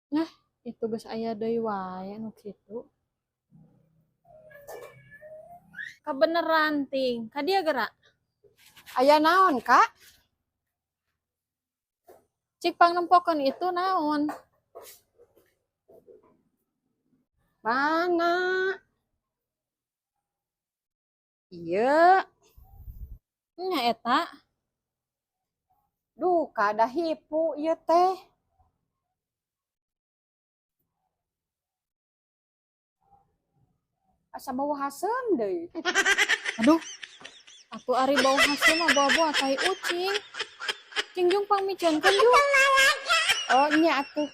Nah, itu geus aya deui wae nu kitu. Kabeneran ting, ka dieu geura. Aya naon, Kak? Cik pangnempokeun itu naon? Mana? Ieu. Nya eta. Duh, kada hipu ieu teh. Asa bau haseum deui. Aduh. Atuh ari bau haseum mah boa-boa tai ucing. Cing jung pangmiceunkeun jung. Oh, nya atuh.